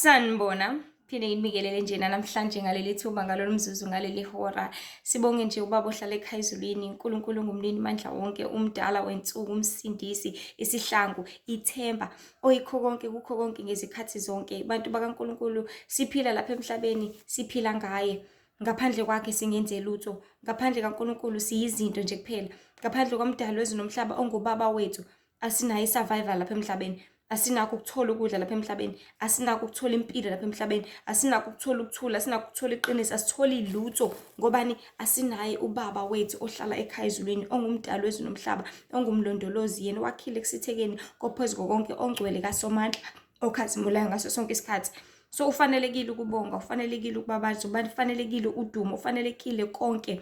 Sanibona, phinde nginibikelele nje namhlanje ngaleli thuba, ngalolu mzuzu, ngaleli hora. Sibonge nje ubaba ohlala ekhaya ezulwini, uNkulunkulu ongumnini mandla wonke, umdala wensuku, umsindisi, isihlangu, ithemba, oyikho konke kukho konke ngezikhathi zonke. Bantu bakaNkulunkulu, siphila lapha emhlabeni, siphila ngaye. Ngaphandle kwakhe singenze lutho. Ngaphandle kaNkulunkulu siyizinto nje kuphela. Ngaphandle komdali wezulu nomhlaba ongubaba wethu, asinayo i-survival lapha emhlabeni. Asinakho ukuthola ukudla lapha emhlabeni, asinakho ukuthola impilo lapha emhlabeni, asinakho ukuthola ukuthula, asinakho ukuthola iqiniso, asitholi lutho. Ngobani? Asinaye ubaba wethu ohlala ekhaya ezulwini, ongumdali wezulu nomhlaba, ongumlondolozi, yena owakhile ekusithekeni kophezu konke, ongcwele kaSomandla, okhazimulayo ngaso sonke isikhathi. So ufanelekile ukubonga, ufanelekile ukubabaza, ufanelekile udumo, ufanelekile konke.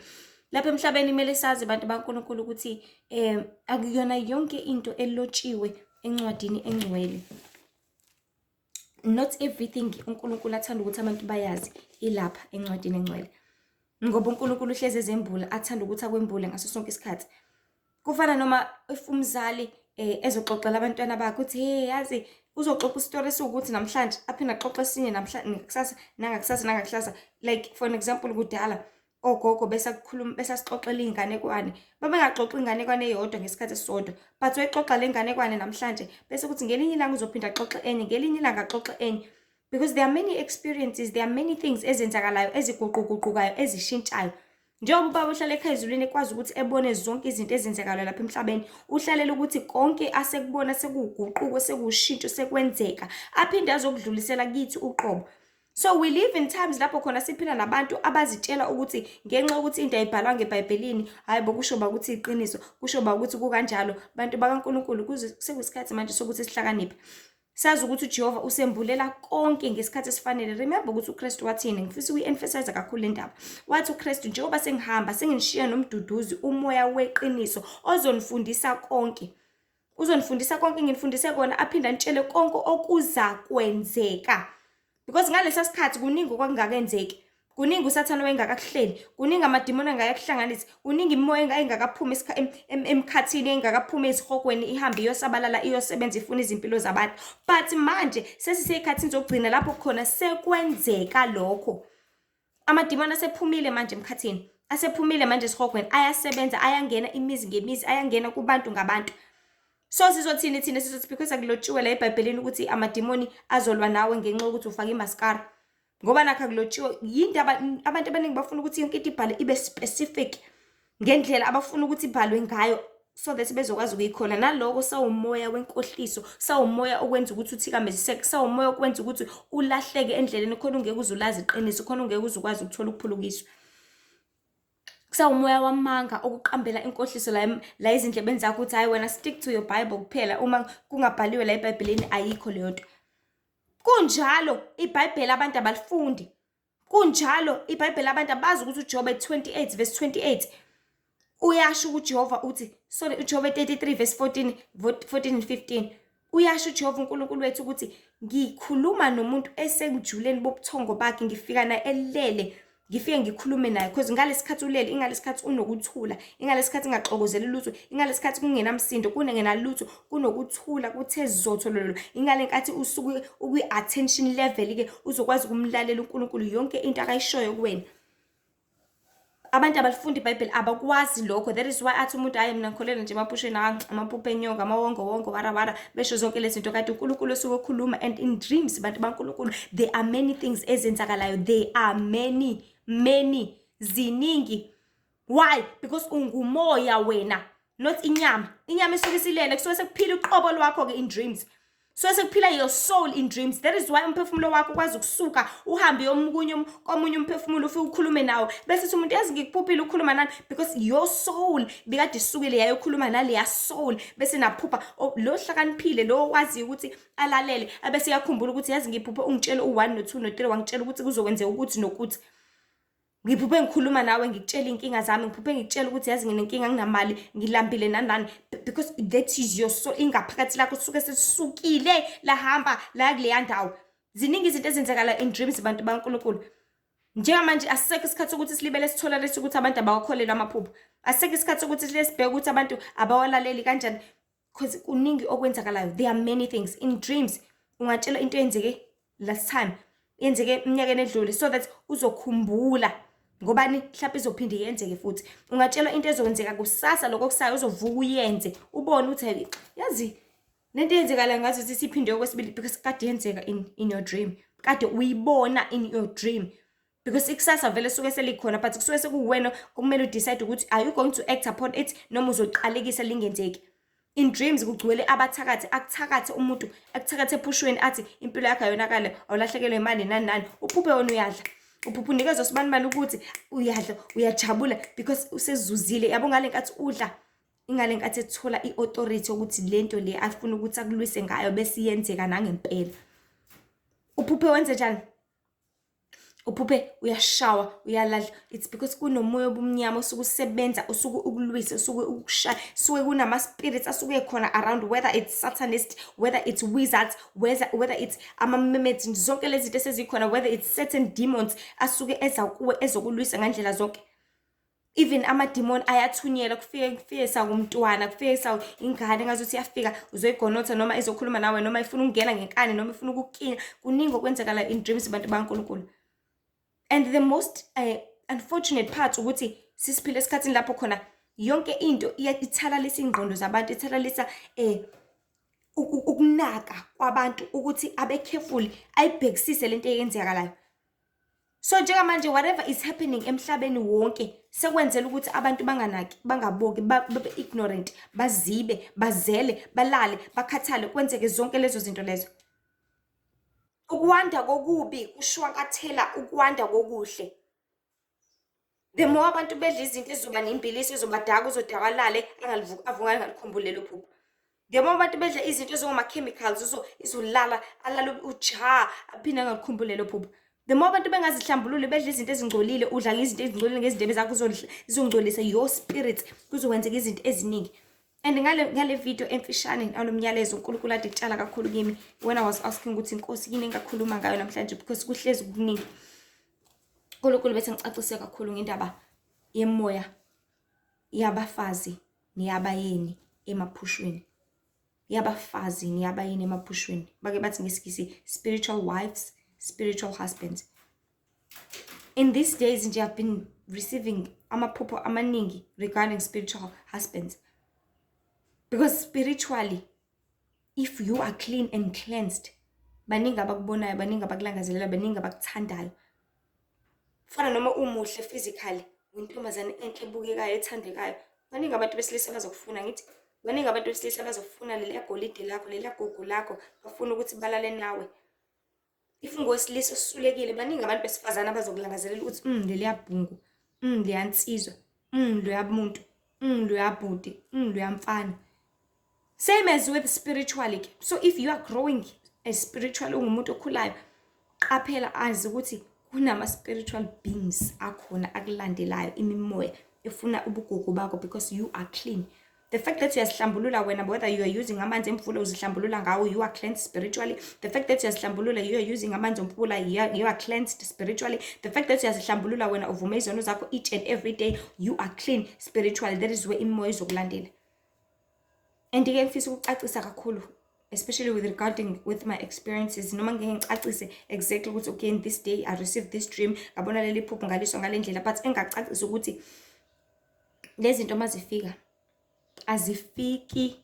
Lapha emhlabeni kumele sazi, bantu baNkulunkulu, ukuthi akuyona yonke into elotshiwe encwadini engcwele. Not everything uNkulunkulu athanda ukuthi abantu bayazi ilapha encwadini engcwele. Ngoba uNkulunkulu uhlezi ezembula, athanda ukuthi akwembule ngaso sonke isikhathi. Kufana noma if umzali ezoxoxela abantwana bakhe ukuthi, hey, yazi, uzoxoxa isitori esiwukuthi namhlanje, aphinde axoxe esinye namhlanje, kusasa, nangakusasa, nangakusasa. Like, for an example, kudala ogogo besakukhuluma, besasixoxela iy'nganekwane, babengaxoxi inganekwane eyodwa ngesikhathi esisodwa, but wayixoxa le nganekwane namhlanje, bese kuthi ngelinye ilanga uzophinda axoxe enye, ngelinye ilanga axoxe enye, because there are many experiences, there are many things ezenzakalayo, eziguquguqukayo, ezishintshayo. Njengoba ubaba ohlala ekhaya ezulwini ekwazi ukuthi ebone zonke izinto ezenzakalayo lapha emhlabeni, uhlalela ukuthi konke asekubona sekuwuguquko, sekuwushintsho, sekwenzeka, aphinde azokudlulisela kithi uqobo. So we live in times lapho khona siphila nabantu abazitshela ukuthi ngenxa yokuthi into ayibhalwanga eBhayibhelini, hayi bo, kusho ba ukuthi iqiniso, kusho ba ukuthi kukanjalo. Bantu bakaNkulunkulu, kuze sekuyisikhathi manje sokuthi sihlakaniphe. Sazi ukuthi uJehova usembulela konke ngesikhathi esifanele. Remember ukuthi uKristu wathini? Ngifisa ukuyi-emphasize kakhulu le ndaba. Wathi uKristu, njengoba sengihamba, senginishiya nomduduzi, umoya weqiniso, ozonifundisa konke. Uzonifundisa konke nginifundise kona, aphinde anitshele konke okuza kwenzeka. Because ngalesa sikhathi kuningi okwakungakenzeki. Kuningi uSathane wayengakakuhleli, kuningi amadimoni angakakuhlanganisi, kuningi imimoya engakaphumi emkhathini, engakaphumi ezihogweni, ihambe iyosabalala, iyosebenza, ifuna izimpilo zabantu. But manje sesisey'khathini zokugcina lapho khona sekwenzeka lokho. Amadimoni asephumile manje emkhathini, asephumile manje esihogweni, ayasebenza, ayangena imizi ngemizi, ayangena kubantu ngabantu. So sizothini thina? Sizothi because akulotshiwe la eBhayibhelini ukuthi amadimoni azolwa nawe ngenxa yokuthi ufake imaskara. Ngoba nakho akulotshiwe, yindaba abantu abaningi bafuna ukuthi yonke into ibhalwe ibe specific ngendlela abafuna ukuthi ibhalwe ngayo, so that bezokwazi ukuyikhola. Naloko sawumoya wenkohliso, sawumoya okwenza ukuthi uthikameziseke, sawumoya okwenza ukuthi ulahleke endleleni, khona ungeke uze ulazi iqiniso, khona ungeke uze ukwazi ukuthola ukuphulukiswa. Kusawumoya wamanga okuqambela inkohliso la ezindlebeni zakho ukuthi, hhayi, wena stick to your Bible kuphela, uma kungabhaliwe la eBhayibhelini ayikho leyo nto. Kunjalo, iBhayibheli abantu abalifundi. Kunjalo, iBhayibheli abantu abazi ukuthi uJobe 28 verse 28 uyasho uJehova uthi, sorry, uJobe 33 verse 14, 14 and 15, uyasho uJehova uNkulunkulu wethu ukuthi, ngikhuluma nomuntu esekujuleni bobuthongo bakhe, ngifika naye elele, ngifike ngikhulume naye, because ngalesikhathi ulele, ingalesikhathi unokuthula, ingalesikhathi ingaxokozeli lutho, ingalesikhathi kungenamsindo, kungenalutho, kunokuthula, kuthe zotho lolo, ingale nkathi usuke ukwi-attention level-ke, uzokwazi ukumlalela uNkulunkulu yonke into akayishoyo kuwena. Abantu abalifundi iBhayibheli, abakwazi lokho. That is why athi umuntu, hhayi, mina ngikholelwa nje emaphusheni, amaphupho enyoka, amawongo wongo, wara wara, besho zonke lezi zinto, kanti uNkulunkulu osuke ekhuluma. And in dreams, bantu baNkulunkulu, there are many things ezenzakalayo. There are many, many, ziningi. Why? Because ungumoya wena, not inyama. Inyama isuke isilele, kusuke sekuphila uqobo lwakho-ke in dreams, so sekuphila your soul in dreams. That is why umphefumulo wakho ukwazi ukusuka uhambe uyomunye komunye umphefumulo, ufike ukhulume nawo, bese sithi umuntu, yazi, ngikuphuphile ukhuluma nami, because your soul bikade isukile yayokhuluma naleya soul, bese naphupha. Lo hlakaniphile, lo owaziyo ukuthi alalele, abese yakhumbula ukuthi, yazi, ngiphuphe ungitshele u-1 no-2 no-3, wangitshela ukuthi kuzokwenzeka ukuthi nokuthi. Ngiphuphe ngikhuluma nawe, ngikutshela iy'nkinga zami, ngiphuphe ngikutshela ukuthi, yazi, nginenkinga, nginamali, ngilambile, nani nani, because that is your soul. Ingaphakathi lakho suke sesisukile lahamba la kuleya ndawo. Ziningi izinto ezenzakala in dreams, bantu baNkulunkulu. Njengamanje asisekho isikhathi sokuthi silibele sithola lesi ukuthi abantu abawakholelwa amaphupho. Asisekho isikhathi sokuthi sile sibheke ukuthi abantu abawalaleli kanjani, because kuningi okwenzakalayo. There are many things in dreams. Ungatshela into eyenzeke Last time yenzeke eminyakeni edlule, so that uzokhumbula ngobani, mhlawumbe izophinde yenzeke futhi. Ungatshelwa into ezokwenzeka kusasa, lokho kusayo uzovuka uyenze, ubone ukuthi yazi lento eyenzekala ngathi ukuthi siphinde okwesibili, because kade yenzeka in your dream, kade uyibona in your dream, because ikusasa vele suke selikhona, but kusuke sekuwena okumele udecide ukuthi are you going to act upon it noma uzoqalekisa lingenzeki. In dreams kugcwele abathakathi, akuthakathe umuntu, akuthakathe ephushweni, athi impilo yakho ayonakale, awulahlekelwe imali, nani nani. Uphuphe wena uyadla, uphuphe unikezwa sibanibani ukuthi uyadla, uyajabula because usezuzile, yabo. Ngale nkathi udla, ingale nkathi ethola i-authority yokuthi lento le afuna ukuthi akulwise ngayo bese iyenzeka nangempela. Uphuphe wenze njani? Uphuphe uyashawa, uyalahla. It's because kunomoya obumnyama osuke usebenza, usuke ukulwisa, usuke ukushaya, suke kunama-spirits asuke khona around, whether it's satanist, whether it's wizards, whether it's ama-mermaids, zonke lezi zinto esezikhona, whether it's certain demons asuke eza kuwe ezokulwisa ngandlela zonke. Even amadimoni ayathunyelwa, kufike sakumntwana, kufike sa ingane ngazuthi iyafika uzoyigonotha, noma izokhuluma nawe, noma ifuna ukungena ngenkani, noma ifuna ukukinya. Kuningi okwenzakala in dreams, bantu baNkulunkulu. And the most unfortunate part ukuthi sisiphile esikhathini lapho khona yonke into ithalalisa ingqondo zabantu, ithalalisa ukunaka kwabantu ukuthi abe careful, ayibhekisise lento eyenzakalayo. So njengamanje, whatever is happening emhlabeni wonke sekwenzela ukuthi abantu banganaki, bangaboki, babe ignorant, bazibe, bazele, balale, bakhathale, kwenzeke zonke lezo zinto lezo. Ukwanda kokubi kushwankathela ukwanda kokuhle. The more abantu bedla izinto ezizoba nembiliso, ezobadaka, uzodakwa alale, angalivuka, avuka angalikhumbuli lelo phupho. The more abantu bedla izinto ezingama-chemicals, izolala, alale uja, aphinde angalikhumbuli lelo phupho. The more abantu bengazihlambululi, bedla izinto ezingcolile, udla izinto ezingcolile ngezindebe zakho, izongcolisa your spirit, kuzokwenzeka izinto eziningi. And ngale video emfishane nalo myalezo uNkulunkulu ade kutshala kakhulu kimi when I was asking ukuthi, "Inkosi, yini engakhuluma ngayo namhlanje?" because kuhlezi kukuningi. uNkulunkulu bese ngicacise kakhulu ngendaba yemoya yabafazi neyabayeni emaphushweni, yabafazi neyabayeni emaphushweni. Bake bathi ngesiNgisi spiritual wives, spiritual husbands. In these days nje, I've been receiving amaphupho amaningi regarding spiritual husbands, because spiritually, if you are clean and cleansed, baningi abakubonayo, baningi abakulangazelela, baningi abakuthandayo. Fana noma umuhle physically, uyintombazane enhle, ebukekayo, ethandekayo, baningi abantu besilisa abazokufuna. Ngithi baningi abantu besilisa abazofuna leliya golide lakho, leliya gugu lakho, bafuna ukuthi balale nawe. If ungowesilisa osulekile, baningi abantu besifazane abazokulangazelela ukuthi leliya bhungu, leya nsizwa, loya muntu, loya bhuti, loya mfana. Same as with spiritually ke. So if you are growing as spiritual, ungumuntu okhulayo, qaphela, azi ukuthi kunama-spiritual beings akhona akulandelayo, imimoya efuna ubugugu bakho because you are clean. The fact that uyazihlambulula wena, whether you are using amanzi emvula, uzihlambulula ngawo, you are cleansed spiritually. The fact that uyazihlambulula, you are using amanzi omfula, you are cleansed spiritually. The fact that uyazihlambulula wena, uvume izono zakho each and every day, you are clean spiritually. That is where imimoya izokulandela. And-ke ngifisa ukucacisa kakhulu, especially with regarding with my experiences, noma ngeke ngicacise exactly ukuthi okay, in this day I received this dream, ngabona leli phupho, ngaliswa ngale ndlela, but engacacisa ukuthi lezi zinto mazifika, azifiki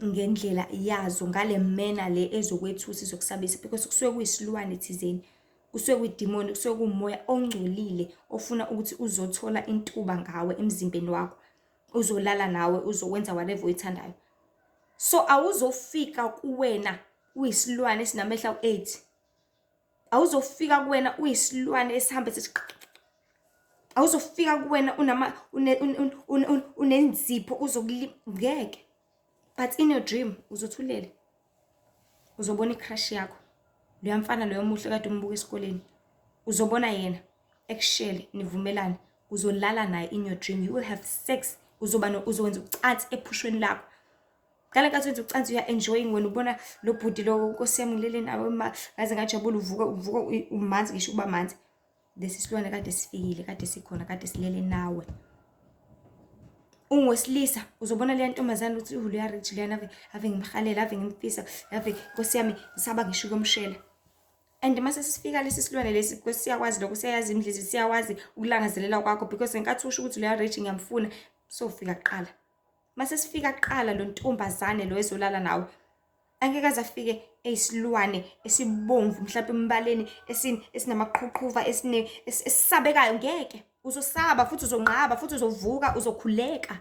ngendlela yazo, ngale manner le ezokwethusa, izokusabisa, because kusuke kuyisilwane thizeni, kusuke kuyidimoni, kusuke kuwumoya ongcolile ofuna ukuthi uzothola intuba ngawe emzimbeni wakho, uzolala nawe, uzokwenza whatever oyithandayo. So awuzofika kuwena uyisilwane esinamehlo awu-8, awuzofika kuwena uyisilwane esihambe sithi, awuzofika kuwena unama unenzipho uzokuli, ngeke. But in your dream uzothulele, uzobona i-crush yakho, loya mfana loyo muhle kade umbuka esikoleni, uzobona yena ekushele, nivumelane, uzolala naye in your dream. You will have sex, uzoba no uzokwenza ucansi ephushweni lakho. Ngale nkathi wenza ucansi, you are enjoying wena, ubona lo bhuti lo, "Nkosi yami, ngilele nawe ma, ngaze ngajabula." Uvuka umanzi, ngisho ukuba manzi. Lesi silwane kade sifikile, kade sikhona, kade silele nawe. Ungowesilisa, uzobona leya ntombazane ukuthi uleya rich leyana, ave, ave ngimhalela, ave ngimfisa, ave, nkosi yami, ngisaba ngisho ukumshela. And mase sifika lesi silwane lesi, because siyakwazi lokho, siyayazi imidlizi, siyawazi ukulangazelela kwakho, because ngenkathi usho ukuthi loya rich ngiyamfuna, sofika kuqala. Mase sifika kuqala lo ntombazane lo ezolala nawe, angeke aze afike eyisilwane esibomvu mhlawumbe embaleni, esinamaqhuqhuva, esisabekayo. Ngeke, uzosaba futhi uzonqaba futhi uzovuka uzokhuleka,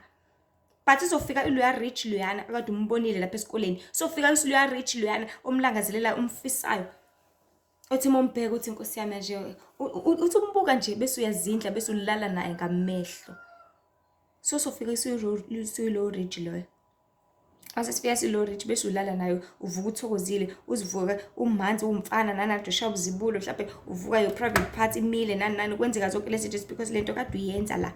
but izofika iloya rich loyana akade umbonile lapha esikoleni. Sofika isiloya rich loyana omlangazelela, umfisayo, othi uma umbheka uthi, "Inkosi yami nje," uthi umbuka nje bese uyazindla, bese ulala naye ngamehlo. So sofika siyilo rich loyo. Mase sifika silo rich, bese ulala nayo, uvuka uthokozile, uzivuka umanzi, uwumfana nanade, ushaya ubuzibulo, mhlawumbe uvuka your private part imile, nani nani, kwenzeka zonke lezi just because lento kade uyenza la.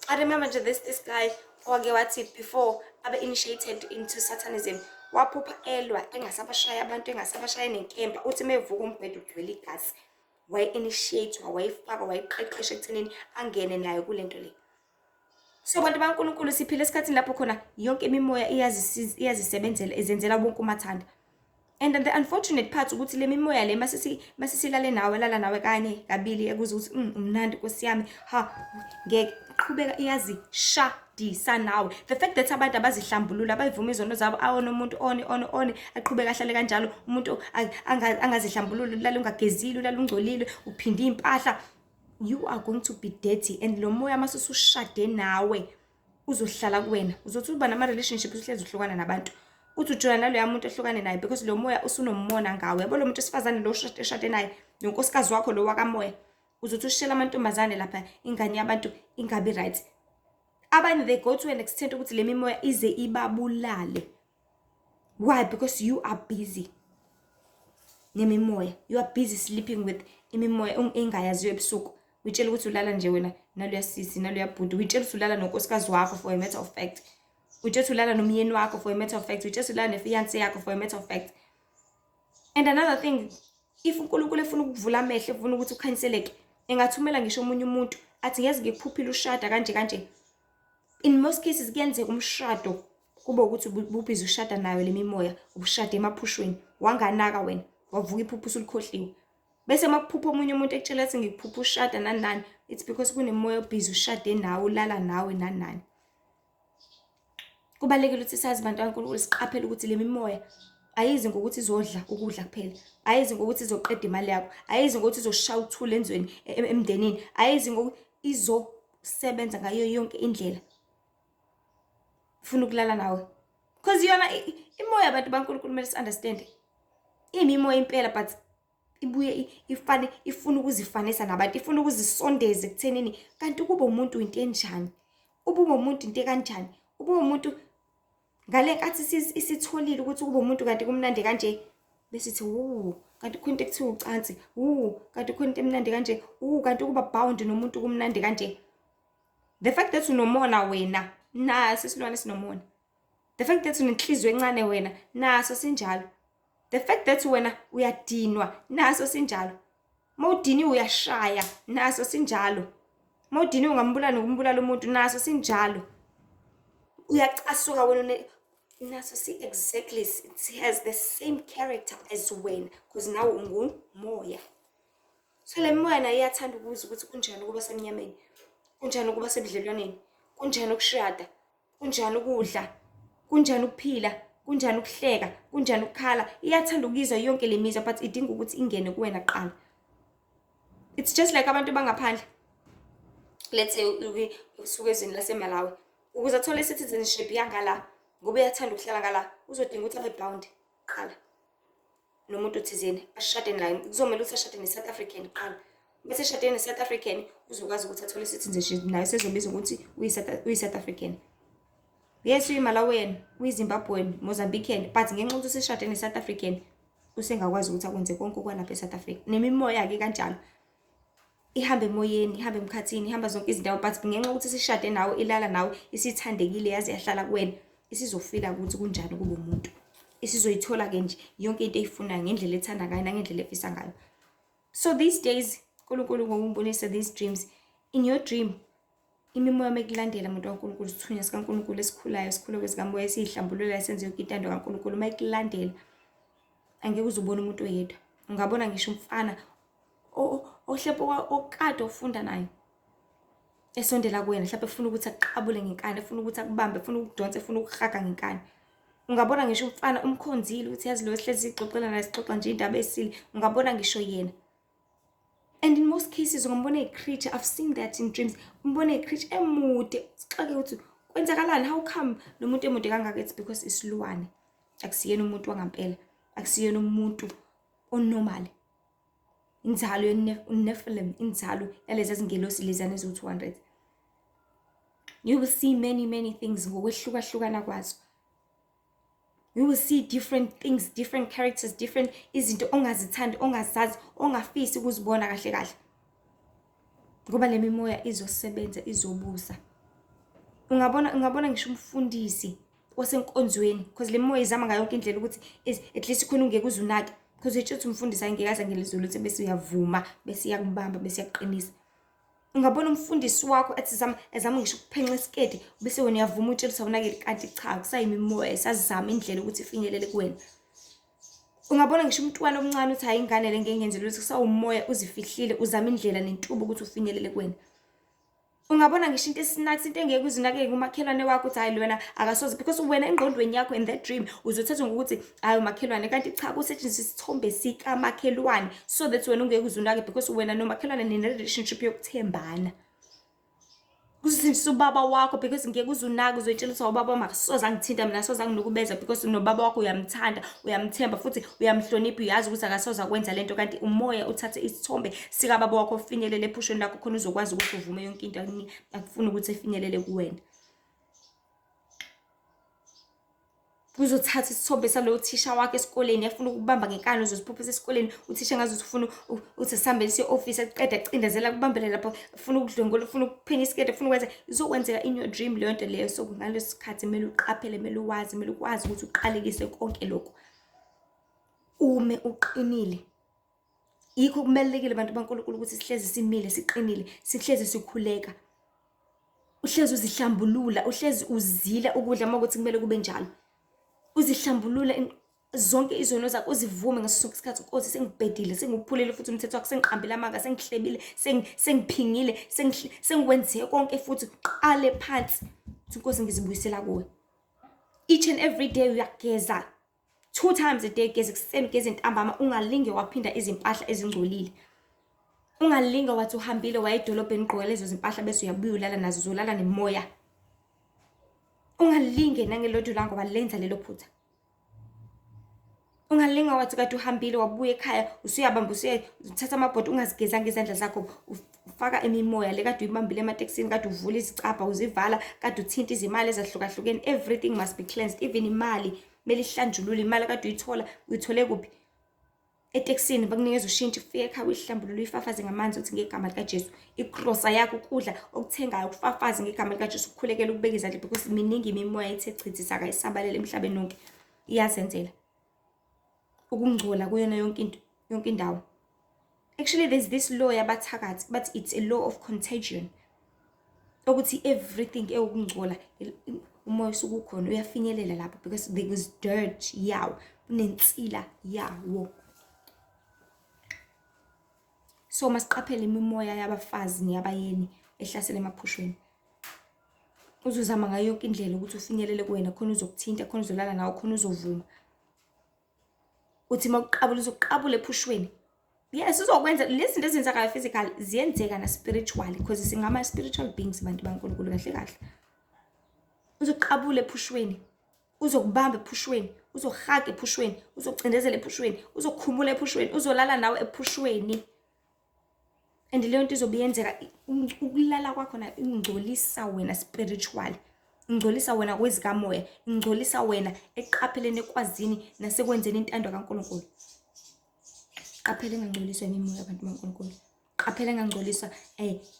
I remember nje this guy owake wathi before abe initiated into Satanism, waphupha elwa, engasabashaya abantu, engasabashaya nenkemba. Uthi mevuka umbhede ugcwele igazi. Waye-initiate-wa, wayefakwa, wayeqeqesha ekuthenini angene nayo kule nto le. So bantu baNkulunkulu, siphila esikhathini lapho khona yonke imimoya iyazisebenzela, izenzela wonke umathanda. And the unfortunate part ukuthi le mimoya le mase silale nawe, lala nawe kanye, kabili, ekuze ukuthi umnandi Nkosi yami, ha, ngeke qhubeka, iyazishadisa nawe. The fact that abantu abazihlambulula, abayivuma izono zabo, awona umuntu one one one aqhubeka ahlale kanjalo, umuntu angazihlambululi, ulale ungagezile, ulale ungcolile, uphinde iy'mpahla, you are going to be dirty. And lo moya mase usushade nawe uzohlala kuwena. Uzothi uba nama-relationship, uhlezi uhlukana nabantu, uthi ujola naloya muntu ehlukane naye, because lo moya usunomona ngawe. Yabo, lo muntu wesifazane lo oshade naye, lo nkosikazi wakho lo wakamoya, uzothi ushela amantombazane lapha, ingane yabantu ingabi right. Abanye, they go to an extent ukuthi le mimoya ize ibabulale. Why? Because you are busy nemimoya, you are busy sleeping with imimoya engayaziyo ebusuku. Uyitshela ukuthi ulala nje wena naloya sisi, naloya bhuti, uyitshela ukuthi ulala nonkosikazi wakho. For a matter of fact, uyitshela ukuthi ulala nomyeni wakho. For a matter of fact, uyitshela ukuthi ulala ne-fiance yakho. For a matter of fact. And another thing, if uNkulunkulu efuna ukuvula amehlo, efuna ukuthi ukhanyiseleke, engathumela ngisho omunye umuntu athi, "Ngeze ngikuphuphile ushada kanje kanje." In most cases kuyenzeka umshado kube ukuthi ubu-busy ushada nayo le mimoya, ubushade emaphushweni, wanganaka wena, wavuka iphupho usulikhohliwe. Bese uma kuphupha omunye umuntu ekutshela athi, "Ngikuphupha ushada nani nani," it's because kunemoya o-busy ushade nawe, ulala nawe, nani nani. Kubalulekile ukuthi sazi, bantu kaNkulunkulu, siqaphele ukuthi le mimoya ayizi ngokuthi izodla ukudla kuphela, ayizi ngokuthi izoqeda imali yakho, ayizi ngokuthi izoshaya ukuthula enzweni, emndenini, ayizi ngokuthi izosebenza ngayo yonke indlela. Funa ukulala nawe. Because yona imoya, abantu baNkulunkulu, kumele si-understand. Iyimimoya impela, but ibuye ifane, ifuna ukuzifanisa nabantu, ifuna ukuzisondeza ekuthenini kanti ukuba umuntu into enjani, ube umuntu into ekanjani, ube umuntu ngale nkathi isitholile ukuthi ukuba umuntu kanti kumnandi kanje, besithi, "Wu, kanti khona into ekuthiwa ucansi, wu, kanti khona into emnandi kanje, wu, kanti ukuba bound nomuntu kumnandi kanje." The fact that unomona wena, naso isilwane sinomona. The fact that unenhliziyo encane wena, naso sinjalo. The fact that wena uyadinwa, naso sinjalo. Uma udiniwe uyashaya, naso sinjalo. Uma udiniwe ungambulala nokumbulala umuntu, naso sinjalo. Uyacasuka wena, naso si exactly, it has the same character as wena, because nawe ungumoya. So le mimoya nayo iyathanda ukuzwa ukuthi kunjani ukuba semnyameni, kunjani ukuba sebudlelwaneni, kunjani ukushada, kunjani ukudla, kunjani ukuphila, kunjani ukuhleka, kunjani ukukhala. Iyathanda ukuyizwa yonke le mizwa, but idinga ukuthi ingene kuwena kuqala. It's just like abantu bangaphandle, let's say usuke ezweni laseMalawi, ukuze athole i-citizenship yangala, ngoba uyathanda ukuhlala ngala, uzodinga ukuthi abe bound kuqala nomuntu thizeni, ashade naye. Kuzomele ukuthi ashade ne-South African kuqala, bese eshade ne-South African uzokwazi ukuthi athole i-citizenship, naye sezobizwa ukuthi uyi-South African. Yes, uyi-Malawian, uyi-Zimbabwean, Mozambican, but ngenxa yokuthi useshade ne-South African, usengakwazi ukuthi akwenze konke okwalapha e-South Africa. Nemimoya-ke kanjalo, ihamba emoyeni, ihamba emkhathini, ihamba zonke izindawo, but ngenxa yokuthi isishade nawe, ilala nawe, isithandekile, yaze yahlala kuwena, isizofika ukuthi kunjani ukuba umuntu. Isizoyithola-ke nje yonke into eyifunayo ngendlela ethanda ngayo nangendlela efisa ngayo. So these days, uNkulunkulu ngokungibonisa these dreams, in your dream, imimoya uma ikulandela, muntu kaNkulunkulu, isithunywa sikaNkulunkulu esikhulayo, esikhula kwezikamoya, esiyihlambululayo, senze yonke intando kaNkulunkulu, uma ikulandela, angeke uze ubone umuntu oyedwa. Ungabona ngisho umfana ohlepo okade ofunda naye esondela kuwena, mhlawumbe efuna ukuthi akuqabule ngenkani, efuna ukuthi akubambe, efuna ukudonsa, efuna ukuhaga ngenkani. Ungabona ngisho umfana umkhonzile ukuthi yazi lo sihlezi sixoxela naye, sixoxa nje indaba esile, ungabona ngisho yena. And in most cases ungambona a-creature, I've seen that in dreams, umbone a-creature emude, sixake ukuthi kwenzakalani, how come lo muntu emude kangaka? It's because isilwane, akusiyena umuntu wangampela, akusiyena umuntu onormal. Inzalo ye-Nephilim, inzalo yalezi zingelosi lezana eziwu-200. You will see many, many things ngokwehlukahlukana kwazo. You will see different things, different characters, different izinto ongazithandi, ongazazi, ongafisi ukuzibona kahle kahle. Ngoba le mimoya izosebenza, izobusa. Ungabona ngisho umfundisi osenkonzweni, because le mimoya izama ngayo yonke indlela ukuthi at least khona ungeke uze unake, because uyitshela ukuthi umfundisi ayingeke aze angelizwe lutho, bese uyavuma, bese iyakubamba, bese iyakuqinisa. Ungabona umfundisi wakho ethi zama, ezama ngisho ukuphenqa isiketi, bese wena uyavuma, utshela ukuthi awunakile, kanti cha, kusayimimoya isazama indlela ukuthi ifinyelele kuwena. Ungabona ngisho umntwana omncane uthi hayi ingane le ngeke ngenze lutho, kusawumoya uzifihlile, uzama indlela nentuba ukuthi ufinyelele kuwena. Ungabona ngisho into esinakisa, into engeke uzinakeke kumakhelwane wakho, uthi hayi wena akasoze, because wena engqondweni yakho in that dream uzothatha ngokuthi hayi umakhelwane, kanti cha, kusetshenziswa isithombe sikamakhelwane so that wena ungeke uzunake, because wena nomakhelwane nine-relationship yokuthembana. Kusetshenziswa ubaba wakho because ngeke uzunake, uzoyitshela ukuthi ubaba wami akasoze angithinta mina, asoze anginukubeza, because nobaba wakho uyamthanda, uyamthemba futhi uyamhlonipha, uyazi ukuthi akasoze akwenza lento, kanti umoya uthathe isithombe sikababa wakho ufinyelele ephushweni lakho khona uzokwazi ukuthi uvume yonke into akufuna ukuthi efinyelele kuwena. Kuzothatha isithombe salowo thisha wakho esikoleni efuna ukubamba ngenkani, uzoziphuphisa esikoleni, uthisha ngazuthi ufuna uthi sihambe siye office, aqeda acindezela akubambele lapho, ufuna ukudlwengula, ufuna ukuphenya isiketi, ufuna ukwenza, izokwenzeka in your dream leyo nto leyo. So ngaleso sikhathi kumele uqaphele, kumele uwazi, kumele ukwazi ukuthi uqalekise konke lokho, ume uqinile. Yikho kubalulekile bantu baNkulunkulu ukuthi sihlezi simile siqinile, sihlezi sikhuleka, uhlezi uzihlambulula, uhlezi uzila ukudla uma kuthi kumele kube njalo, uzihlambulula zonke izono zakho, uzivume ngaso sonke isikhathi. Nkosi, sengibhedile, sengikuphulile futhi umthetho wakho, sengiqambile amanga, sengihlebile, sengiphingile, sengikwenze konke futhi. Qale phansi uthi Nkosi ngizibuyisela kuwe. Each and every day uyageza, 2 times a day, geza ekuseni, ugeze ntambama, ungalinge waphinda izimpahla ezingcolile. Ungalinge wathi uhambile waya edolobheni ugqoke lezo zimpahla bese uyabuya ulala nazo, uzolala nemoya. Ungalinge nangelodwa ilanga walenza lelo phutha. Ungalinga wathi kade uhambile wabuya ekhaya usuyabamba, usuyathatha amabhodi ungazigezanga izandla zakho, ufaka imimoya le kade uyibambile ematekisini, kade uvula izicabha uzivala, kade uthinta izimali ezahlukahlukene. Everything must be cleansed, even imali kumele ihlanjululwe. Imali kade uyithola, uyithole kuphi? Etekisini bakunikeza ushintshi, ufike ekhaya uyihlambulule, uyifafaze ngamanzi uthi ngegama likaJesu. Ikrosa yakho, ukudla okuthengayo ukufafaze ngegama likaJesu, ukukhulekela, ukubeka izandla, because miningi imimoya ethe chithi saka isabalele emhlabeni wonke, iyazenzela ukungcola kuyona yonke into, yonke indawo. Actually there's this law yabathakathi, but it's a law of contagion, ukuthi everything ewukungcola umoya usuke ukhona uyafinyelela lapho, because there is dirt yawo, kunensila yawo. So masiqaphele imimoya yabafazi neyabayeni ehlasela emaphushweni. Uzozama ngayo yonke indlela ukuthi ufinyelele kuwena, khona uzokuthinta, khona uzolala nawe, khona uzovuma. Uthi mawuqabula, uzoqabula ephushweni. Yes, uzokwenza lezi zinto ezenzakayo physical, ziyenzeka na spiritually, because singama spiritual beings bantu baNkulunkulu kahle kahle. Uzoqabula ephushweni, uzokubamba ephushweni, uzohaga ephushweni, uzocindezela ephushweni, uzokhumula ephushweni, uzolala nawe ephushweni. And leyo nto izobe yenzeka, ukulala kwakho nayo ingcolisa wena spiritually, ingcolisa wena kwezikamoya, ingcolisa wena eqapheleni, ekwazini nasekwenzeni intando kaNkulunkulu. Qaphela engangcoliswa imimoya abantu baNkulunkulu. Qaphela engangcoliswa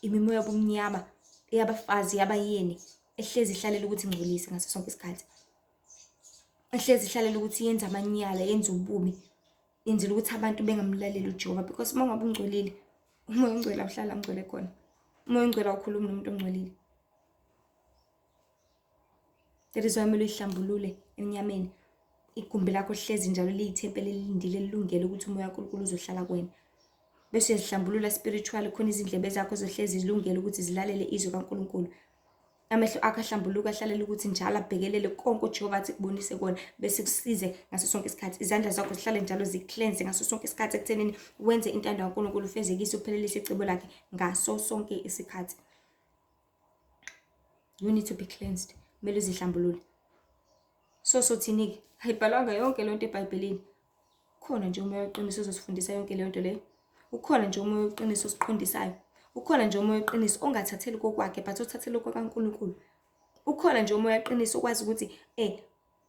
imimoya yobumnyama, eyabafazi, yabayeni, ehlezi ihlalela ukuthi ingcolise ngaso sonke isikhathi, ehlezi ihlalela ukuthi yenze amanyala, yenze ububi, yenzela ukuthi abantu bengamlaleli uJehova. Because uma ungabe ungcolile, umoya ongcwele awuhlala ungcwele khona. Umoya ongcwele awukhulumi nomuntu ongcolile. That is why kumele uyihlambulule emnyameni. Igumbi lakho hlezi njalo liyithempeli elilindile lilungele ukuthi umoya kaNkulunkulu uzohlala kuwena. Bese uyazihlambulula spiritually khona izindlebe zakho zohlezi zilungele ukuthi zilalele izwi kaNkulunkulu. Amehlo akho ahlambuluka ahlalela ukuthi njalo abhekelele konke uJehova athi kubonise kona bese kusize ngaso sonke isikhathi. Izandla zakho zihlale njalo ziklenze ngaso sonke isikhathi ekuthenini wenze intando kaNkulunkulu, ufezekise uphelelise icebo lakhe ngaso sonke isikhathi. You need to be cleansed. Kumele uzihlambulule. So sothini-ke? Ayibhalwanga yonke lento eBhayibhelini. Ukhona nje umoya weqiniso ozosifundisa yonke leyo nto leyo. Ukhona nje umoya weqiniso osiqondisayo. Ukhona nje umoya weqiniso ongathatheli kokwakhe but othathele kokaNkulunkulu. Ukhona nje umoya weqiniso okwazi ukuthi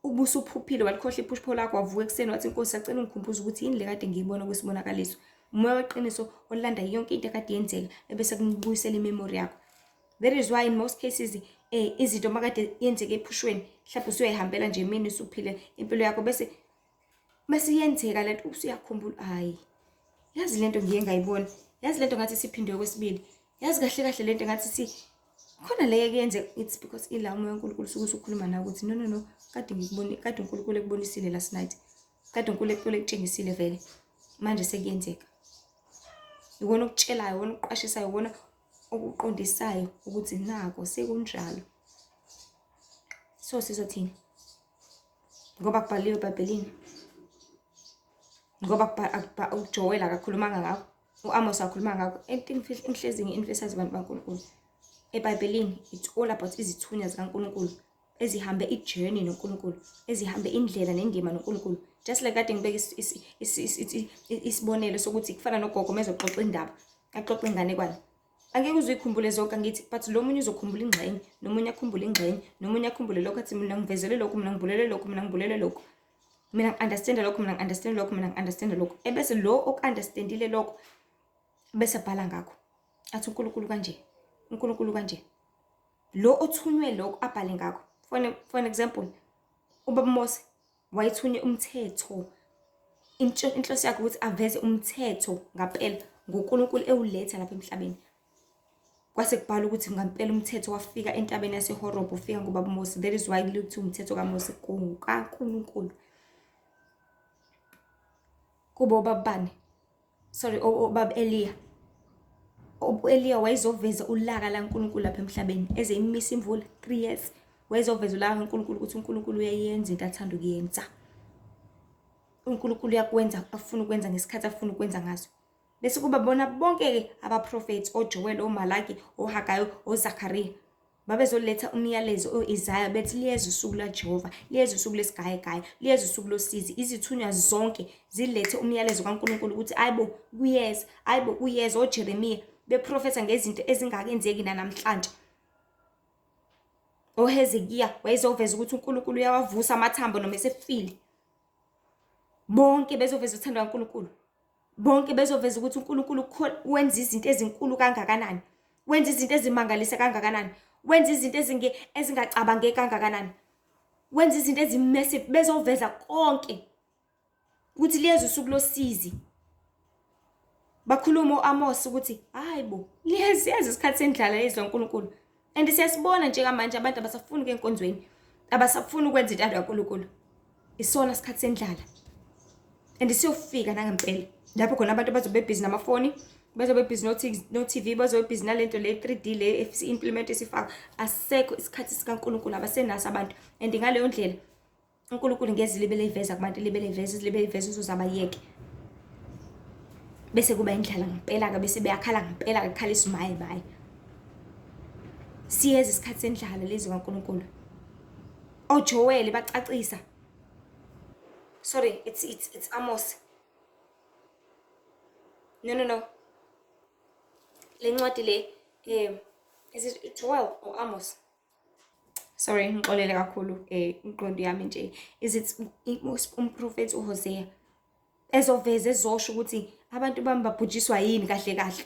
ubusuphuphile walikhohlwa iphupho lakho, wavuka ekuseni wathi, Nkosi, sacela ungikhumbuze ukuthi yini le kade ngiyibona kwesibonakaliso. Umoya weqiniso olanda yonke into ekade yenzeka ebese kubuyisela imemory yakho. That is why in most cases izinto makade yenzeke ephushweni, mhlawumbe usuyayihambela nje emini usuphile impilo yakho, bese bese iyenzeka lento usuyakhumbula, hayi yazi lento ngiye ngayibona, yazi lento ngathi siphindwe kwesibili, yazi kahle kahle lento ngathi si khona le kuyenzeka. It's because ila umoya kaNkulunkulu usuke usukhuluma nawe ukuthi no, no, no, kade ngikubone, kade uNkulunkulu ekubonisile last night, kade uNkulunkulu ekutshengisile vele, manje sekuyenzeka. Iwona okutshelayo, iwona okuqwashisayo, iwona okuqondisayo ukuthi nako sekunjalo. So sizothini? Ngoba kubhaliwe eBhayibhelini, ngoba uJoel akakhulumanga ngakho, u-Amos akakhulumanga ngakho. Into engihlezi ngi-emphasize, abantu baNkulunkulu, eBhayibhelini it's all about izithunywa zikaNkulunkulu ezihambe i-journey noNkulunkulu, ezihambe indlela nendima noNkulunkulu. Just like kade ngibeka isibonelo sokuthi kufana nogogo mezoxoxa indaba, axoxe inganekwane, angeke uze uyikhumbule zonke, angithi? But lo munye uzokhumbula ingxenye, nomunye akhumbule ingxenye, nomunye akhumbule lokhu, athi mina ngivezele lokhu, mina ngibulele lokhu, mina ngibulele lokhu, mina ngi-understanda lokhu, mina ngi-understand lokhu, mina ngi-understanda lokhu. Ebese lo oku-understandile lokho bese abhala ngakho, athi uNkulunkulu kanje, uNkulunkulu kanje. Lo othunywe lokho abhale ngakho. For an example, ubaba Mose wayethunywe umthetho. Inhloso yakhe ukuthi aveze umthetho ngampela ngoNkulunkulu ewuletha lapha emhlabeni. Kwase kubhala ukuthi ngampela umthetho wafika entabeni yaseHoreb, ufika ngobaba Mose. That is why kuthiwa umthetho kaMose kaNkulunkulu. Kuba ubaba bani? Sorry, ubaba Eliya. U-Eliya wayezoveza ulaka laNkulunkulu lapha emhlabeni, eze imisa imvula 3 years. Wayezoveza ulaka kaNkulunkulu ukuthi uNkulunkulu uyayenza into athanda ukuyenza. uNkulunkulu uyakwenza afuna ukwenza ngesikhathi afuna ukwenza ngaso. Bese kuba bona bonke-ke abaprofethi, oJoel, oMalaki, oHagayi, oZakariya, babezoletha umyalezo, o-Isaya, bethi liyeza usuku lwaJehova, liyeza usuku lesigayegaye, liyeza usuku losizi. Izithunywa zonke zilethe umyalezo kaNkulunkulu ukuthi ayibo kuyeza, ayibo kuyeza. OJeremiya beprofetha ngezinto ezingakenzeki nanamhlanje. OHezekiya wayezoveza ukuthi uNkulunkulu uyawavusa amathambo noma esefile. Bonke bezoveza uthando kaNkulunkulu. Bonke bezoveza ukuthi uNkulunkulu wenza izinto ezinkulu kangakanani, wenza izinto ezimangalisa kangakanani, wenza izinto ezingacabangeki kangakanani, wenza izinto ezi-massive. Bezoveza konke ukuthi liyeza usuku losizi. Bakhuluma u-Amos ukuthi hayi bo, liyeza isikhathi sendlala yezwi kaNkulunkulu. And siyasibona njengamanje abantu abasafuni ukuya enkonzweni, abasafuni ukwenza intando kaNkulunkulu. Isona sikhathi sendlala. And siyofika nangempela lapho khona abantu bazobe busy namafoni, bazobe busy no-TV, bazobe busy nalento le 3D le implement esifaka. Asekho isikhathi sikaNkulunkulu, abasenaso abantu. And ngaleyo ndlela uNkulunkulu ngeze libe leyiveza kubantu, libe leyiveza, libe leyiveza uzozabayeke. Bese kuba indlala ngempela ke, bese beyakhala ngempela ke, kukhala isimaye maye. Siyeza isikhathi sendlala lezi kaNkulunkulu. OJoel bacacisa. Sorry, it's Amos. No, no, no. Le ncwadi le, is it Joel or Amos? Sorry, ngixolele kakhulu ingqondo yami nje. Is it umprofethi uHosea ezoveza ezosho ukuthi abantu bami babhujiswa yini kahle kahle?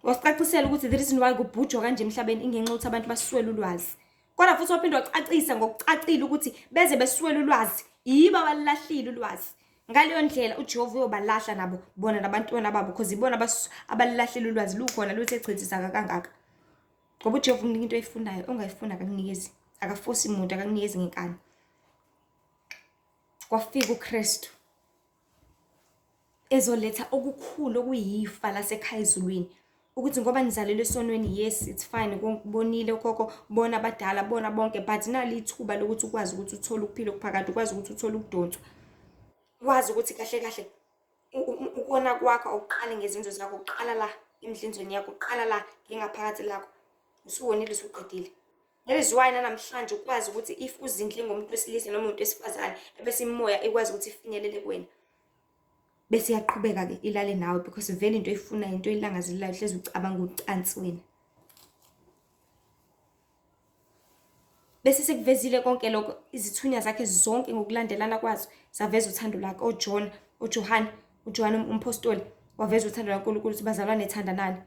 Wasicacisela ukuthi the reason why kubhujwa kanje emhlabeni ingenxa yokuthi abantu baswele ulwazi. Kodwa futhi waphinde wacacisa ngokucacile ukuthi beze beswele ulwazi, yibo abalahlile ulwazi. Ngaleyo ndlela uJehova uyobalahla nabo bona nabantwana babo, because ibona abalahlile ulwazi, lukhona luthe chithisa kangaka. Ngoba uJehova umnika into oyifunayo, ongayifuni akakunikezi, akafosi muntu, akakunikezi ngenkani. Kwafika uKristu ezoletha okukhulu okuyifa lasekhaya ezulwini ukuthi ngoba nizalelwe esonweni, yes, it's fine, bonile okhokho, bona abadala, bona bonke, but nali ithuba lokuthi ukwazi ukuthi uthole ukuphila okuphakade, ukwazi ukuthi uthole ukudonswa, wazi ukuthi kahle kahle ukona kwakho awuqali ngezenzo zakho, uqala la emidlinzweni yakho, uqala la ngengaphakathi lakho, usuwonile, usuqedile. That is why nanamhlanje ukwazi ukuthi if uzindle ngomuntu wesilisa noma umuntu wesifazane, ebese imimoya ikwazi ukuthi ifinyelele kuwena, bese iyaqhubeka-ke ilale nawe, because vele into oyifunayo, into oyilangazelelayo, hlezi ucabanga ucansi wena. Bese sekuvezile konke lokho, izithunywa zakhe zonke ngokulandelana kwazo zaveza uthando lwakhe. OJohn, uJohane, uJohane umpostoli waveza uthando lwaNkulunkulu ukuthi bazalwane thandanani.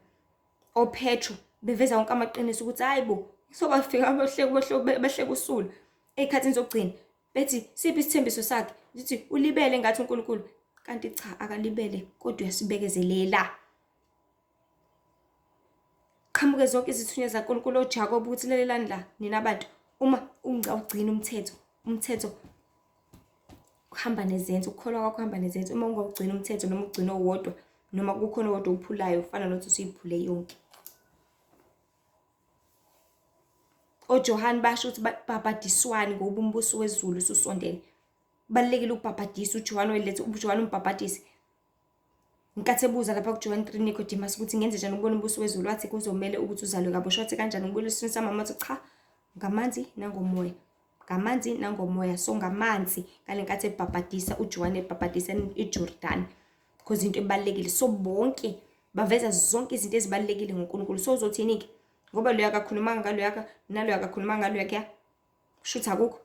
OPetro beveza wonke amaqiniso ukuthi hayi bo, sobafika behleke behleke usulu ey'khathini zokugcina, bethi siphi isithembiso sakhe, sithi ulibele ngathi uNkulunkulu, kanti cha akalibele kodwa uyasibekezelela. Qhamuke zonke izithunywa zaNkulunkulu oJakobe ukuthi lalelani la nina bantu, uma ungawugcina umthetho, umthetho kuhamba nezenzo, ukukholwa kwakho kuhamba nezenzo. Uma ungawugcina umthetho noma ugcina owodwa noma kukhona owodwa owuphulayo, kufana nokuthi usuyiphule yonke. OJohane basho ukuthi babhadiswani ngoba umbuso wezulu ususondele. Kubalulekile ukubhabhadisa. UJohane wayeletha uJohane umbhabhadisi. Ngenkathi ebuza lapha kuJohn 3 Nicodemus ukuthi ngenze njani ukubona umbuso wezulu, wathi kuzomele ukuthi uzalwe kabusha. Wathi kanjani ukubuyela esiswini samama? Wathi cha, ngamanzi nangomoya, ngamanzi nangomoya. So ngamanzi ngale nkathi ebhabhadisa uJohane, ebhabhadisa eJordani, because into ebalulekile. So bonke baveza zonke izinto ezibalulekile ngoNkulunkulu. So uzothini-ke? Ngoba loya akakhulumanga ngaloya, naloya akakhulumanga ngaloya, kushuthi akukho.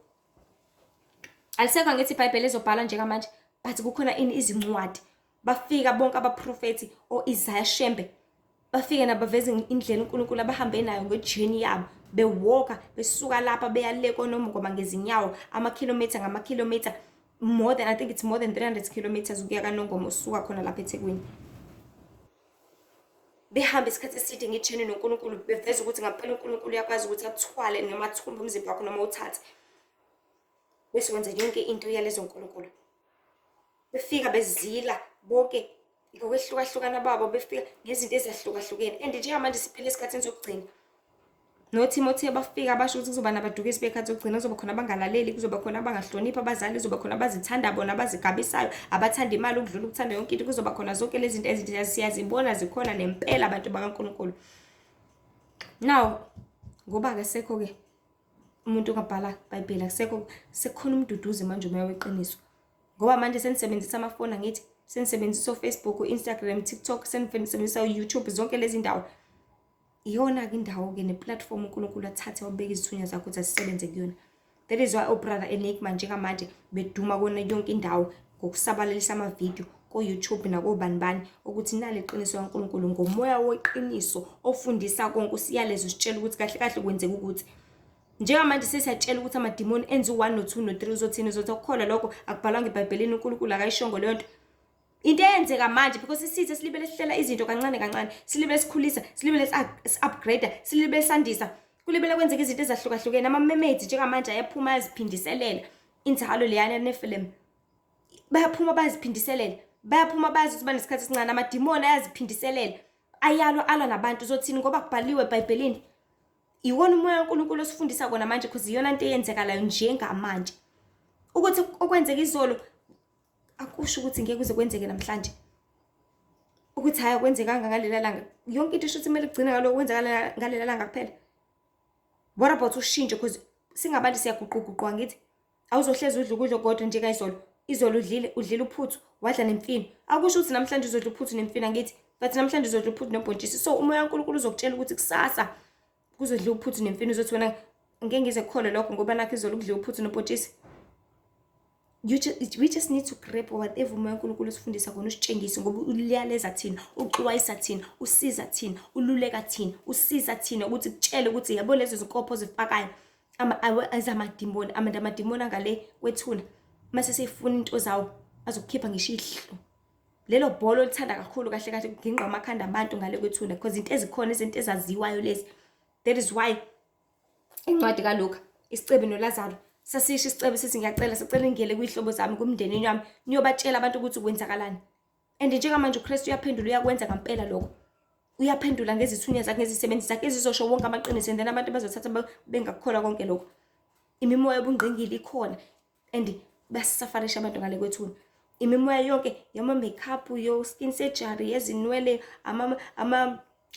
Alisekho angithi iBhayibheli ezobhalwa njengamanje, but kukhona ini izincwadi. Bafika bonke abaprofethi o-Isaya Shembe, bafike nabaveza indlela uNkulunkulu abahambe nayo ngejourney yabo, bewalka besuka lapha beya le koNongoma ngezinyawo, amakhilomitha ngamakhilomitha, more than, I think it's more than 300 kilometers ukuya kaNongoma usuka khona lapha eThekwini. Behambe isikhathi eside ngejourney noNkulunkulu, beveza ukuthi ngampela uNkulunkulu uyakwazi ukuthi akuthwale noma athumbe umzimba wakho noma uthathe, bese wenza yonke into yalezo nkulunkulu. Befika bezila bonke ngokwehlukahlukana babo, befika ngezinto ezahlukahlukene. And njengamanje siphila esikhathini sokugcina, noTimotheo bafika basho ukuthi kuzoba nabadukisi bekhathi zokugcina, kuzoba khona abangalaleli, kuzoba khona abangahloniphi abazali, kuzoba khona abazithanda bona, abazigabisayo, abathanda imali ukudlula ukuthanda yonke into. Kuzoba khona zonke lezi zinto ezinto siyazibona zikhona nempela, abantu bakaNkulunkulu. Now ngoba-ke sekho-ke umuntu ongabhala iBhayibheli, akusekho, sekukhona umduduzi manje, umoya weqiniso. Ngoba manje senisebenzisa amafoni, angithi senisebenzisa o-Facebook, u-Instagram, TikTok, senisebenzisa u-YouTube, zonke lezi ndawo. Iyona-ke indawo-ke neplatform uNkulunkulu athathe wabeka izithunywa zakhe ukuthi azisebenze kuyona. That is why o-Brother Enigma njengamanje beduma kona yonke indawo ngokusabalalisa amavidiyo ko-YouTube nakobani bani, ukuthi nali iqiniso kaNkulunkulu ngomoya weqiniso ofundisa konke, usiyalezo, usitshela ukuthi kahle kahle kwenzeka ukuthi njengamanje sesiyatshela ukuthi amadimoni enza u-1 no-2 no-3. Uzothini? Uzothi akukholwa lokho, akubhalwanga eBhayibhelini, uNkulunkulu akayishongo leyo nto. Into eyenzeka manje, because isitha silibele sihlela izinto kancane kancane, silibele sikhulisa, silibele si-upgrade, silibele sandisa, kulibele kwenzeka izinto ezahlukahlukene. Ama-mermaids njengamanje ayaphuma ayaziphindiselela, inzalo leyana nefilim, bayaphuma bayaziphindiselela, bayaphuma bayazi ukuthi banesikhathi esincane. Amadimoni ayaziphindiselela, ayalwa, alwa nabantu. Uzothini? Ngoba kubhaliwe eBhayibhelini. Iwona umoya kaNkulunkulu osifundisa kona manje, because iyona nto eyenzekalayo njengamanje. Ukuthi okwenzeka izolo akusho ukuthi ngeke kuze kwenzeke namhlanje, ukuthi hhayi akwenzekanga ngalela langa, yonke into isho ukuthi kumele kugcine ngaloko kwenzeka ngalela langa kuphela. What about ushintsho? Because singabantu siyaguquguquka, ngithi awuzohlezi udla ukudla kodwa njengayizolo. Izolo udlile, udlile uphuthu, wadla nemfino, akusho ukuthi namhlanje uzodla uphuthu nemfino, angithi? But namhlanje uzodla uphuthu nobhontshisi. So umoya kaNkulunkulu uzokutshela ukuthi kusasa kuzodliwa uphuthu nemfino, uzothi wena ngeke ngize kukholwe lokho ngoba nakho izolo kudliwa uphuthu nobhontshisi. We just need to grab whatever umoya kaNkulunkulu usifundisa kona, usitshengise, ngoba uliyaleza thina, uxwayisa thina, usiza thina, ululeka thina, usiza thina ukuthi kutshele ukuthi yabo lezo zinkopho ozifakayo ezamadimoni, amadimoni angale kwethuna, mase seyifuna into zawo azokukhipha ngisho ihlo lelo bhola olithanda kakhulu. Kahle kahle kuginqa amakhanda abantu ngale kwethuna, because into ezikhona, izinto ezaziwayo lezi. That is why incwadi kaLuka, isicebi noLazaro. Sasisho isicebo sithi ngiyacela sicela ningele kwihlobo zami kumndenini wami niyobatshela abantu ukuthi kwenzakalani. And njengamanje uKristu uyaphendula uyakwenza ngempela lokho. Uyaphendula ngezithunywa zakhe ngezisebenzi zakhe ezizosho wonke amaqiniso and then abantu bazothatha bengakukholwa konke lokho. Imimoya yobungqingili ikhona and basafarisha abantu ngale kwethuna. Imimoya yonke yama-makeup, yo-skin surgery, yezinwele,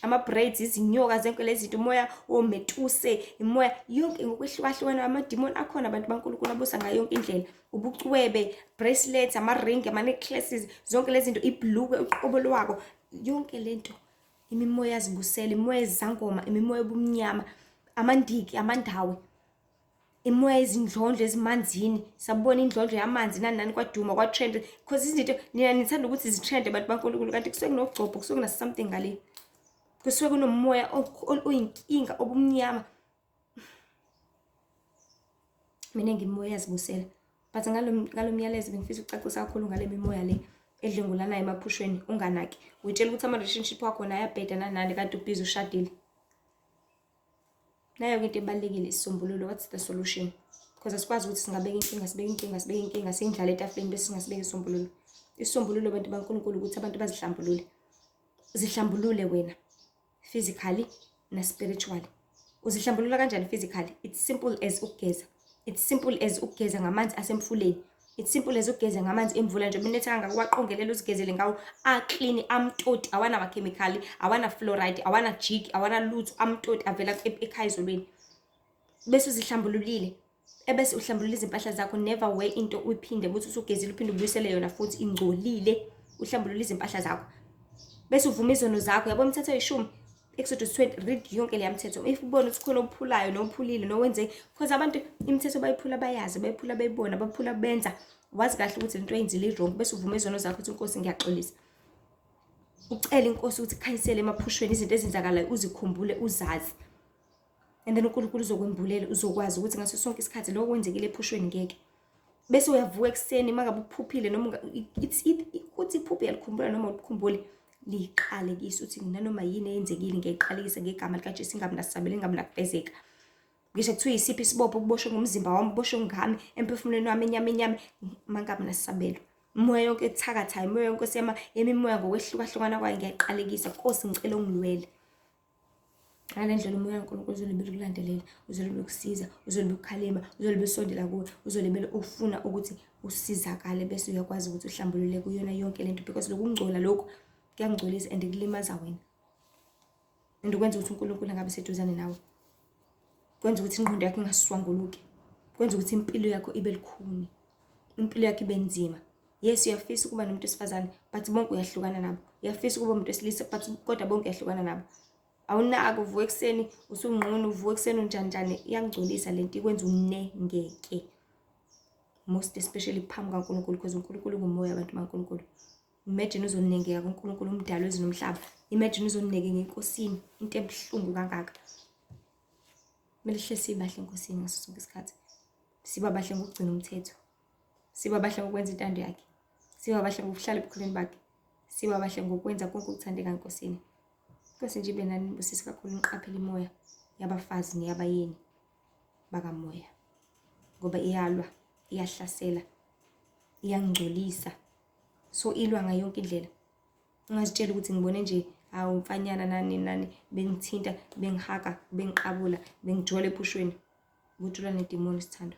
ama-braids, izinyoka zonke lezi zinto, umoya wometuse, imoya yonke ngokwehlukahlukana, amadimoni akhona abantu baNkulunkulu abusa ngayo yonke indlela. Ubucwebe, bracelets, ama-ring, ama-necklaces, zonke lezi zinto, ibhulukwe uqobo lwako, yonke lento imimoya yazibusela, imimoya yezangoma, imimoya yobumnyama, amandiki, amandawe, imoya yezindlondlo ezimanzini. Sabona indlondlo yamanzi nani nani, kwaduma kwatrend because izinto nina nithanda ukuthi zitrende abantu baNkulunkulu, kanti kusuke kunogcobho, kusuke kuna something ngale, kusuke kunomoya oyinkinga obumnyama. Mina ngimoya yazibusela, but ngalo myalezo bengifisa ukucacisa kakhulu ngale mimoya le edlengulanayo emaphushweni. Unganaki, uyitshela ukuthi ama-relationship wakho naye ayabheda nani nani, kanti ubhizi ushadile. Nayo-ke into ebalulekile, isisombululo. What's the solution? Because asikwazi ukuthi singabeka inkinga, sibeke inkinga, sibeke inkinga, siyindlale etafuleni bese singasibeka isisombululo. Isisombululo, bantu baNkulunkulu, ukuthi abantu bazihlambulule. Zihlambulule wena physically na-spiritually. Uzihlambulula kanjani physically? It's simple as ukugeza. It's simple as ukugeza ngamanzi asemfuleni. It's simple as ukugeza ngamanzi emvula nje inetha kangaka, waqongelela uzigezele ngawo, a-clean, amtoti, awanamakhemikhali, awana-fluoride, awana-jik, awana lutho, amtoti avela ekhaya ezulwini. Bese uzihlambululile, ebese uhlambulula izimpahla zakho. Never wear into uyiphinde ukuthi usugezile uphinde ubuyisele yona futhi ingcolile. Uhlambulule izimpahla zakho bese uvuma izono zakho. Yabo, imithetho eyishumi, Exodus 20, read yonke leya mthetho. If ubona ukuthi khona ophulayo nophulile nowenze, because abantu imithetho bayiphula bayazi, bayiphula beyibona, baphula benza, wazi kahle ukuthi lento oyenzile i-wrong, bese uvuma izono zakho ukuthi inkosi ngiyaxolisa, ucele inkosi ukuthi ikhanyisele emaphushweni izinto ezenzakalayo, uzikhumbule, uzazi, and then uNkulunkulu uzokwembulela, uzokwazi ukuthi ngaso sonke isikhathi lokho kwenzekile ephushweni ngeke. Bese uyavuka ekuseni uma ngabe uphuphile, noma uthi iphupho uyalikhumbula noma ulikhumbule, liyiqalekise, uthi nanoma yini eyenzekile ngiyayiqalekisa ngegama likaJesu, ingabi nasabelo, ingabi nakufezeka. Ngisho kuthiwa yisiphi isibopho kuboshwe ngomzimba wami, kuboshwe ngami, emphefumulweni wami, enyameni yami, mangabi nasabelo. Imoya yonke ethakathayo, imoya yonke yemimoya ngokwehlukahlukana kwayo, ngiyayiqalekisa. Nkosi, ngicela ungilwele. Ngale ndlela umoya kaNkulunkulu uzolibele ukulandelela, uzolibele ukusiza, uzolibele ukukhalima, uzolibele usondela kuwe, uzolibele ufuna ukuthi usizakale, bese uyakwazi ukuthi uhlambulule kuyona yonke lento, because lokungcola lokhu kuyangcolisa and kulimaza wena and kwenza ukuthi uNkulunkulu angabe seduzane nawe, kwenza ukuthi ingqondo yakho ingaswanguluki, kwenza ukuthi impilo yakho ibe lukhuni, impilo yakho ibe nzima. Yes, uyafisa ukuba nomuntu wesifazane, but bonke uyahlukana nabo. Uyafisa ukuba umuntu wesilisa, but kodwa bonke uyahlukana nabo. Awunaki, uvuka ekuseni usungqunu, uvuka ekuseni unjani njani. Iyangcolisa lento, ikwenza unengeke, most especially phambi kaNkulunkulu, because uNkulunkulu ungumoya, abantu baNkulunkulu. Imagine uzonengeka kuNkulunkulu umdali wezulu nomhlaba. Imagine uzonengeka enkosini, into ebuhlungu kangaka. Kumele sihle sibahle enkosini ngaso sonke isikhathi. Siba bahle ngokugcina umthetho, siba bahle ngokwenza intando yakhe, siba bahle ngokuhlala ebukhoneni bakhe, siba bahle ngokwenza konke okuthandeka enkosini. Inkosi nje ibe nani, nibusise kakhulu. Niqaphele imoya yabafazi neyabayeni bakamoya, ngoba iyalwa, iyahlasela, iyangcolisa. So ilwa ngayo yonke indlela. Ungazitshela ukuthi ngibone nje, hawu, mfanyana nani nani, bengithinta, bengihaga, bengiqabula, bengijola ephushweni. Bujola nedimoni, sithando,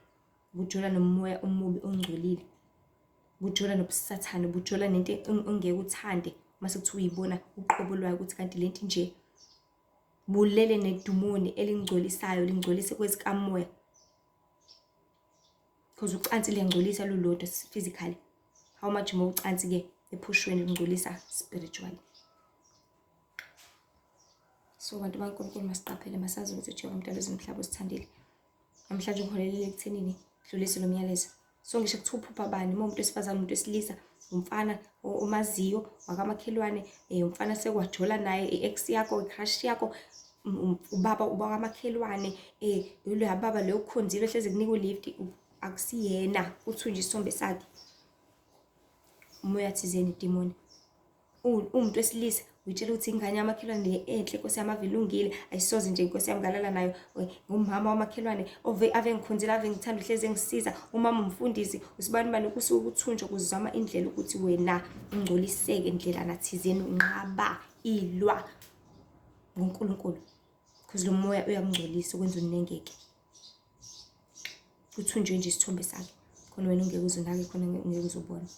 bujola nomoya omubi ongcolile, bujola nobusathane, bujola nento ongeke uthande mase kuthiwa uyibona uqobo lwayo ukuthi kanti lento nje. Bulele nedumoni elingcolisayo, lingcolise kwezikamoya, because ucansi liyangcolisa lulodwa physically, how much more ucansi-ke ephushweni lungcolisa spiritually. So bantu baNkulunkulu, masiqaphele, masazi ukuthi uJehova umdali wezulu usithandile. Namhlanje ngiholelele ekuthenini dlulise lo myalezo. So ngisho kuthiwa uphupha bani, uma umuntu wesifazane, umuntu wesilisa, umfana omaziyo wakamakhelwane, umfana sekwajola naye, i-ex yakho, i-crush yakho, ubaba uba kamakhelwane, loya baba leyo ukhonzile hleze kunika ulift, akusiyena, uthunje isithombe sakhe, umoya thizeni, idimoni. Uwumuntu wesilisa, Uyitshela ukuthi ingane yamakhelwane le enhle, Nkosi yami, ave ilungile, ayisoze nje, Nkosi yami, ngalala nayo. Ngumama wamakhelwane ove ave ngikhonzela, ave ngithanda, uhlezi engisiza, umama umfundisi usibani bani. Kusuke kuthunjwa kuzama indlela ukuthi wena ungcoliseke ndlelana thizeni. Unqaba, ilwa ngoNkulunkulu, because lo moya uyakungcolisa, ukwenza unengeke. Kuthunjwe nje isithombe sakhe khona wena ungeke uzunake khona, ungeke uzubona.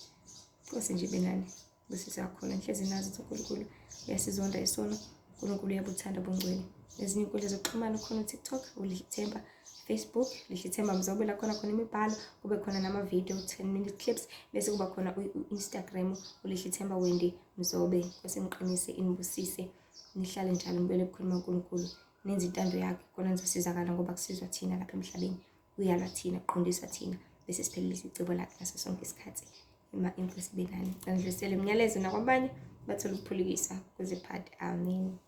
Nkosi nje benani, busise kakhulu. Ngihlezi nazi ukuthi uNkulunkulu uyasizonda isono, uNkulunkulu uyabuthanda bungcwele. Ezinye inkundla zokuxhumana khona, uTikTok uLihlithemba, Facebook Lihlithemba Mzobe, la khona khona imibhalo, kube khona nama-video 10-minute clips, bese kuba khona u-Instagram uLihlithemba Wendy Mzobe. Nkosi ngiqinise, inibusise, nihlale njalo nibuyele ebukhoneni bukaNkulunkulu, nenze intando yakhe khona nizosizakala, ngoba kusizwa thina lapha emhlabeni, uyalwa thina, kuqondiswa thina, bese siphelelisa icebo lakhe ngaso sonke isikhathi. Ima inkosi benani, ngidlulisele umyalezo nakwabanye bathole ukuphulukiswa kuze phade. Amen.